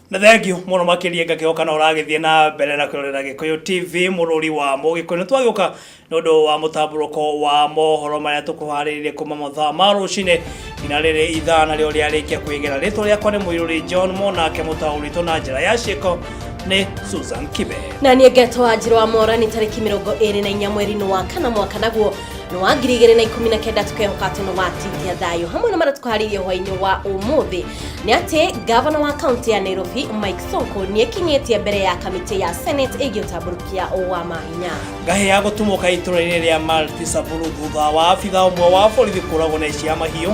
Na thengio mũno makĩria, ngakĩhoka no ũragĩthiĩ na mbere na kwĩrorera Gĩkũyũ TV, mũrũri wa Mũgĩkũyũ. Nĩ twagĩũka nĩ ũndũ wa mũtambũrũko wa mohoro marĩa tũkũharĩrĩrie kuma mathaa ma rũcinĩ nginya rĩrĩ ithaa narĩo rĩarĩkia kwĩgera. Rĩtwa rĩakwa nĩ Mũirũri John Monake, mũtaũri witũ na njĩra ya ciĩko nĩ Susan Kibe. Na niĩ ngetwo Wanjirũ wa Mora. Nĩ tarĩki 24 mweri-inĩ wa kana, mwaka naguo nĩ wa 2019. Tũkehoka atĩ nĩ watindia thayũ. Hamwe na marĩa tũkũharĩirie hwaĩ-inĩ wa ũmũthĩ nĩ atĩ gavana wa kaunti ya Nairobi Mike Sonko nĩ ekinyĩtie mbere ya kamĩtĩ ya Senate ĩgiĩ ũtambũrũkia wa mahinya. Ngahĩ ya gũtumũka itũra-inĩ rĩa Malti Samburu thutha wa abitha ũmwe wa borithi kũragwo nĩ aici a mahiũ.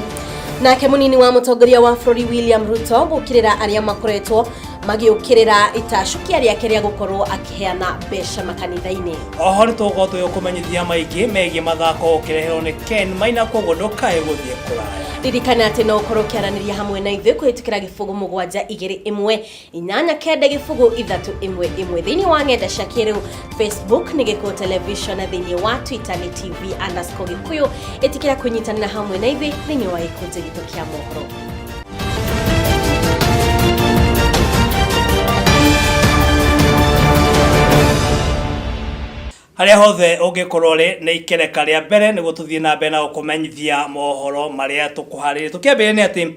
Nake mũnini wa mũtongoria wa bũrũri William Ruto gũkĩrĩra arĩa makoretwo magĩũkĩrĩra itacukia rĩake rĩa gũkorwo akĩheana mbeca makanitha-inĩ. Oho nĩ tũgũkorwo tũgĩkũmenyithia maingĩ megiĩ mathako ũkĩreherwo nĩ Ken Maina, koguo ndũkae gũthiĩ kũraya. Ririkana atĩ no ũkorwo ũkĩaranĩria hamwe na ithuĩ kũhĩtũkĩra 0721890 311 thĩinĩ wa ng'enda cia kĩrĩu. Facebook nĩ Gĩkũyũ Television na thĩinĩ wa Twitter nĩ TV_Gĩkũyũ. Ĩtĩkĩra kwĩnyitanĩra hamwe na ithuĩ thĩinĩ wa gĩkũnjĩ gitũ kĩa mohoro. Harĩa hothe ũngĩkorwo rĩ, nĩ ikereka rĩa mbere nĩguo tũthiĩ na mbere na gũkũmenyithia mohoro marĩa tũkũharĩria. Tũkĩambĩrĩria nĩ atĩ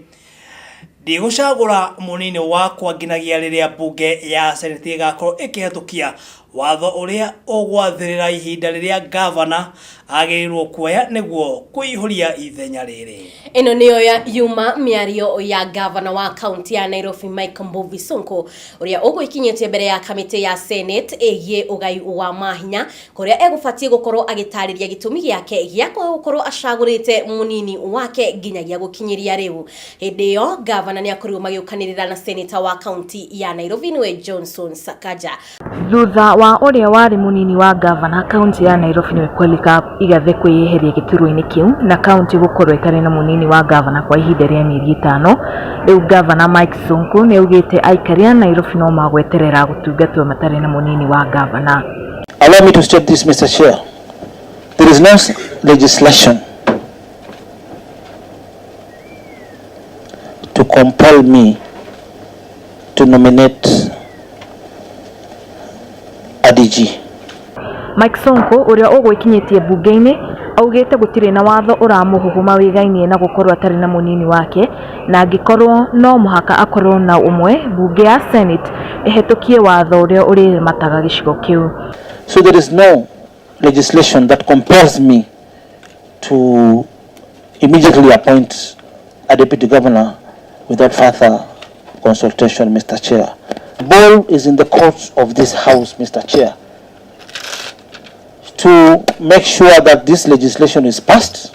ndigũcagũra mũnini wakwa nginyagia rĩrĩa mbunge ya Senate ĩgakorwo ĩkĩhetũkia watho ũrĩa ũgwathĩrĩra ihinda rĩrĩa gavana agĩrĩirwo kuoya nĩguo kũihũria ithenya rĩrĩ. Ĩno nĩyo ya yuma mĩario ya gavana wa kaunti ya Nairobi Mike Mbuvi Sonko, ũrĩa ũgwĩkinyĩtie mbere ya kamĩtĩ ya Senate ĩgiĩ ũgai wa mahinya, kũrĩa egũbatiĩ gũkorwo agĩtarĩria gĩtũmi gĩake gĩa kwaga gũkorwo acagũrĩte mũnini wake nginyagia gũkinyĩria rĩu. Hĩndĩ ĩyo gavana nĩ akorirwo magĩũkanĩrĩra na seneta wa kaunti ya Nairobi, nĩwe Johnson Sakaja. Thutha wa ũrĩa warĩ mũnini wa ngavana kaunti ya Nairobi nĩwe Polycarp Igathe kwĩyeheria gĩturwa-inĩ kĩu na kaunti gũkorwo ĩtarĩ na mũnini wa ngavana kwa ihinda rĩa mĩeri 5, rĩu ngavana Mike Sonko nĩ augĩte aikari a Nairobi no magweterera gũtungatwo matarĩ na mũnini wa ngavana. Allow me to state this, Mr. Chair. There is no legislation to compel me to nominate a DG. Mike Sonko, ũrĩa ũgwĩkinyĩtie mbunge-inĩ, augĩte gũtirĩ na watho ũramũhũhũma wĩgainie na gũkorwo atarĩ na mũnini wake, na angĩkorwo no mũhaka akorwo na ũmwe, mbunge ya Senate ĩhetũkie watho ũrĩa ũrĩramataga gĩcigo kĩu. So there is no legislation that compels me to immediately appoint a deputy governor without further consultation, Mr. Chair. The ball is in the court of this house, Mr. Chair, to make sure that this legislation is passed.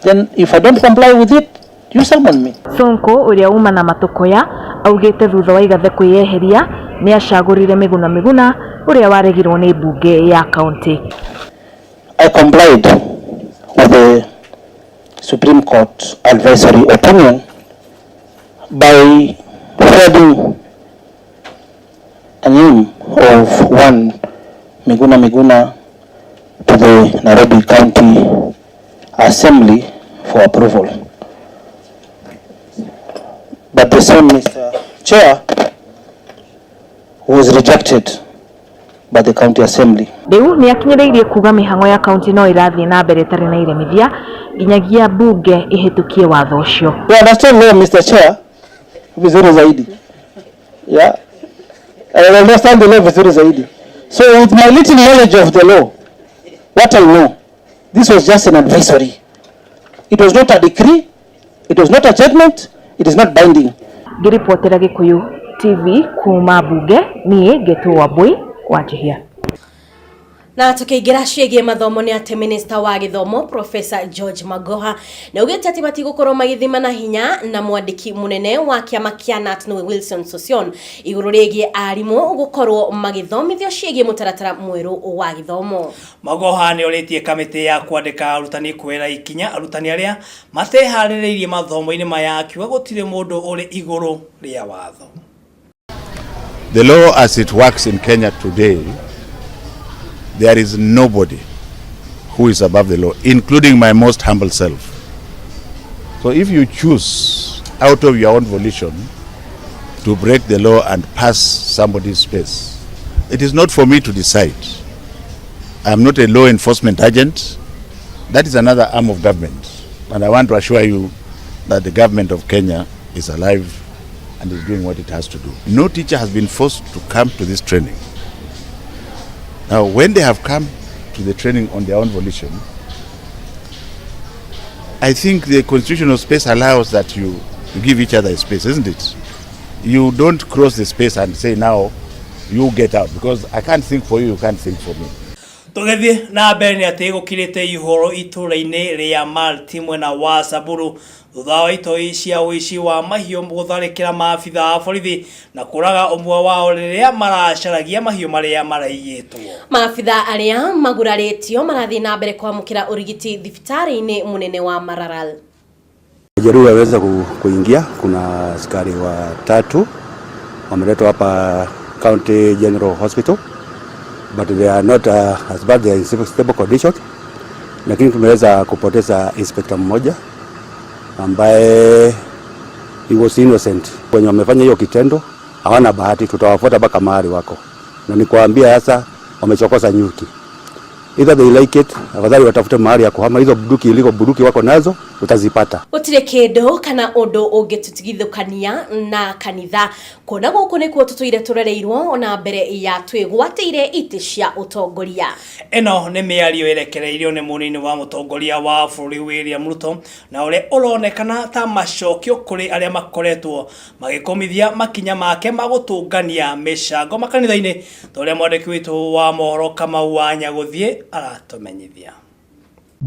Then if I don't comply with it, you summon me. Sonko, ũrĩa uma na Matokoya, augĩte thutha wa Igathe kwĩyeheria nĩ acagũrire Miguna Miguna, ũrĩa waregirwo nĩ mbunge ya kaunti. I complied with the Supreme Court advisory opinion by forwarding a name of one Miguna Miguna to the Nairobi County Assembly for approval. But the same, Mr. Chair, was rejected by the County Assembly. Rĩu nĩ akinyĩrĩirie kuga mĩhang'o ya kaunti no ĩrathiĩ na mbere ĩtarĩ na iremithia nginyagia mbunge ĩhĩtũkie watho ũcio. You understand law, Mr. Chair, vizuri zaidi. Yeah. I understand the law vizuri zaidi. So with my little knowledge of the law, what I know, this was just an advisory. It was not a decree, it was not a judgment, it is not binding. Ngĩribotera Gĩkũyũ TV kuma mbunge, niĩ ngetwo Wambui wa Njihia. Na tukiingira ciĩgiĩ mathomo, nĩ atĩ minista wa gĩthomo Professor George Magoha nĩ augĩte atĩ matigũkorwo magĩthima na hinya na mwandĩki mũnene wa kĩama kĩa KNUT, nĩwe Wilson Sossion, igũrũ rĩgiĩ arimũ gũkorwo magĩthomithio ciĩgiĩ mũtaratara mwerũ wa gĩthomo. Magoha nĩ orĩtie kamĩtĩ ya kwandĩka arutani kuoera ikinya arutani arĩa mateharĩrĩirie mathomo-inĩ maya, akiuga gũtirĩ mũndũ ũrĩ igũrũ rĩa watho. The law as it works in Kenya today, there is nobody who is above the law, including my most humble self. So if you choose out of your own volition to break the law and pass somebody's space. It is not for me to decide. I am not a law enforcement agent. That is another arm of government. And I want to assure you that the government of Kenya is alive and is doing what it has to do. No teacher has been forced to come to this training. Now, when they have come to the training on their own volition, I think the constitutional space allows that you give each other a space, isn't it? You don't cross the space and say, now you get out, because I can't think for you, you can't think for me. Tũgĩthiĩ na mbere nĩ atĩ gũkirĩte ihoro itũũra-inĩ rĩa Malti mwena wa Samburu thutha wa itoi cia ũici wa mahiũ gũtharĩkĩra maabitha a borithi na kũraga ũmwe wao rĩrĩa maracaragia mahiũ marĩa maraiyĩtwo. Maabitha arĩa magurarĩtio marathiĩ na mbere kwamũkĩra ũrigiti thibitarĩ-inĩ mũnene wa Maralal. Majeruhi waweza kuingia. Kuna askari watatu wameletwa hapa County General Hospital, but they are not as bad, they are in stable condition, lakini tumeweza kupoteza inspector mmoja ambaye he was innocent. Wenye wamefanya hiyo kitendo hawana bahati, tutawafuata mpaka mahali wako, na nikuambia sasa wamechokoza nyuki. Either they like it, afadhali watafute mahali ya kuhama. Hizo bunduki iliko bunduki wako nazo utazipata. Gũtirĩ kĩndũ kana ũndũ ũngĩtũtigithũkania na kanitha kuona gũkũ nĩkuo tũtũire tũrereirwo ona mbere ya twĩgwatĩire itĩ cia ũtongoria. Ĩno nĩ mĩario ĩrekereirio nĩ mũnini wa mũtongoria wa bũrũri William Ruto na ũrĩa ũronekana ta macokio kũrĩ arĩa makoretwo magĩkũmithia makinya make ma gũtũngania mĩcango makanitha-inĩ ta ũrĩa mwandĩki witũ wa mohoro Kamau wa Nyagũthiĩ aratũmenyithia.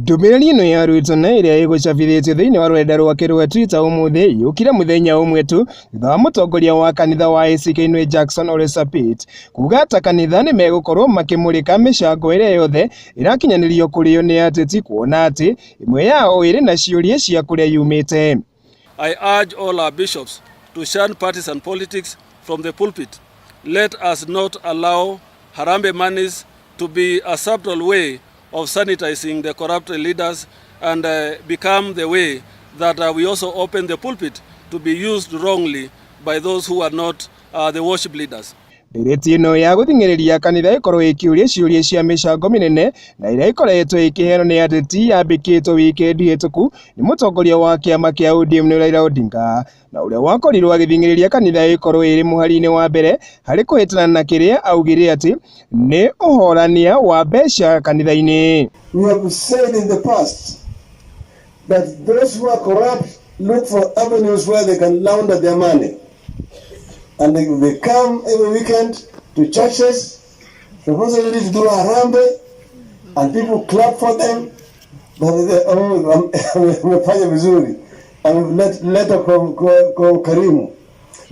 Ndũmĩrĩri ĩno ya Ruto na ĩrĩa ĩgũcabithĩtio thĩinĩ wa rũrenda rwake rwa Twitter ũmũthĩ yũkire mũthenya ũmwe tu thutha wa mũtongoria wa kanitha wa ACK nĩwe Jackson Ole Sapit kuga ata kanitha nĩ megũkorwo makĩmũrĩka mĩcango ĩrĩa yothe ĩrakinyanĩrio kũrĩo nĩ ateti kuona atĩ ĩmwe yao ĩrĩ na ciũria cia kũrĩa yumĩte. I urge all our bishops to shun partisan politics from the pulpit. Let us not allow Harambee monies to be a subtle way of sanitizing the corrupt leaders and become the way that we also open the pulpit to be used wrongly by those who are not the worship leaders. Ndereti ĩno ya gũthing'ĩrĩria kanitha ĩkorwo ĩkĩũria ciũria cia mĩcango mĩnene na ĩrĩa ĩkoretwo ĩkĩheanwo nĩ ateti yambĩkĩtwo wikendi hĩtũku nĩ mũtongoria wa kĩama kĩa ODM nĩ Raila Odinga na ũrĩa wakorirwo agĩthing'ĩrĩria kanitha ĩkorwo ĩrĩ mũhari-inĩ wa mbere harĩ kũhĩtana na kĩrĩa augire atĩ nĩ ũhorania wa mbeca kanitha-inĩ. We have said in the past that those who are corrupt look for avenues where they can launder their money. And they come every weekend to churches, supposedly to do harambee, and people clap for them. But they, oh, wamefanya vizuri, ameleta kwa ukarimu,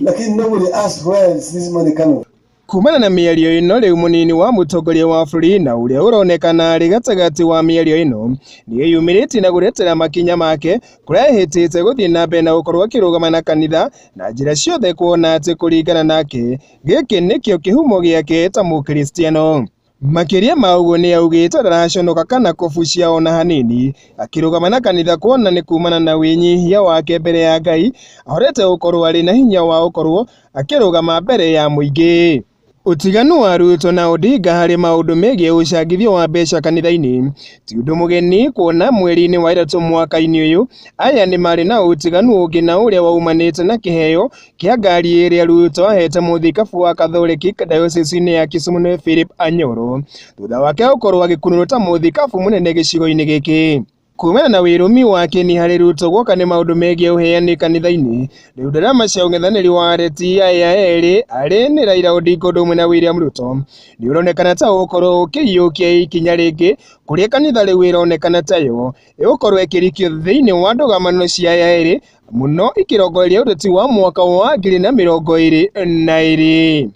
lakini nobody asks where is this money coming. Kumana na mĩario ĩno rĩu mũnini wa mũtongoria wa bũrũri na ũrĩa ũronekana arĩ gatagatĩ wa mĩario ĩno nĩeyumĩrĩtie na gũretera makinya make kũrĩa ehĩtĩte gũthiĩ na mbere na gũkorwo akĩrũgama na kanitha na njĩra ciothe kuona atĩ kũringana nake gĩkĩ nĩkĩo kĩhumo gĩake ta mũkristiano. Makĩria ma ũguo nĩ augĩte ndaraconoka kana kũbucia ona hanini akĩrũgama na kanitha kuona nĩ kumana na wĩnyihia wake mbere ya Ngai ahorete gũkorwo arĩ na hinya wa gũkorwo akĩrũgama mbere ya mũingĩ. Ũtiganu wa Ruto na Odinga harĩ maũndũ megiĩ ũcangithio wa mbeca kanitha-inĩ ti ũndũ mũgeni kuona mweri-inĩ wa ĩtatũ mwaka-inĩ ũyũ aya nĩ marĩ na ũtiganu ũngĩ na ũrĩa waumanĩte na kĩheo kĩa ngari ĩrĩa Ruto ahete mũthikabu wa Katholeki dayocese-inĩ ya Kisumu nĩwe Philip Anyoro thutha wake gũkorwo agĩkunũrwo ta mũthikabu mũnene gĩcigo-inĩ gĩkĩ. Kumana na wĩrũmi wake ni harĩ Ruto gwoka nĩ maũndũ megiĩ ũheani kanitha-inĩ rĩu ndarama cia ũng'ethanĩri wa areti aya erĩ arĩ nĩ Raila Odinga ũndũ ũmwe na William Ruto nĩ ũronekana ta ũgũkorwo ũkĩiyũkia ikinya rĩngĩ kũrĩa kanitha rĩu ĩronekana tayo ĩgũkorwo ĩkĩrikio thĩinĩ wa ndũgamano cia aya erĩ mũno ikĩrongoreria ũteti wa mwaka wa 2022.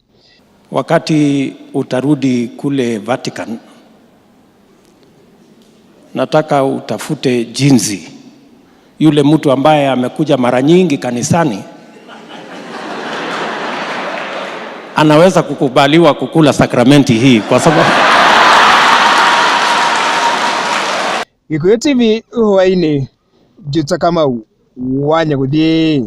Wakati utarudi kule Vatican, nataka utafute jinsi yule mtu ambaye amekuja mara nyingi kanisani anaweza kukubaliwa kukula sakramenti hii kwa sababu Gikuyu TV hwaini Njuta Kamau wa Nyagũthiĩ.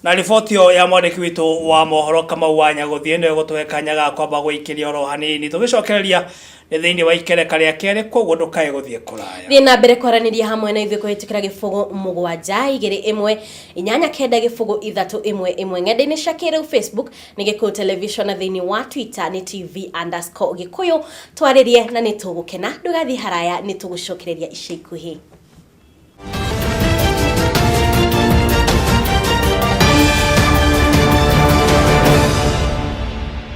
Na riboti ĩyo ya mwandĩki witũ wa mohoro Kamau wa Nyagũthiĩ nĩyo ĩgũtũhe kanya ga kwamba gũikĩria oro hanini tũgĩcokereria nĩ thĩinĩ wa ikereka rĩa kerĩ, koguo ndũkae gũthiĩ kũraya. Thiĩ na mbere kwaranĩria hamwe na ithuĩ kũhĩtũkĩra 0721890311 ng'enda-inĩ cia kĩrĩu Facebook nĩ Gĩkũyũ Television na thĩinĩ wa Twitter nĩ TV_Gĩkũyũ. Twarĩrie na nĩ tũgũkena, ndũgathiĩ haraya, nĩ tũgũcokereria ica ikuhĩ.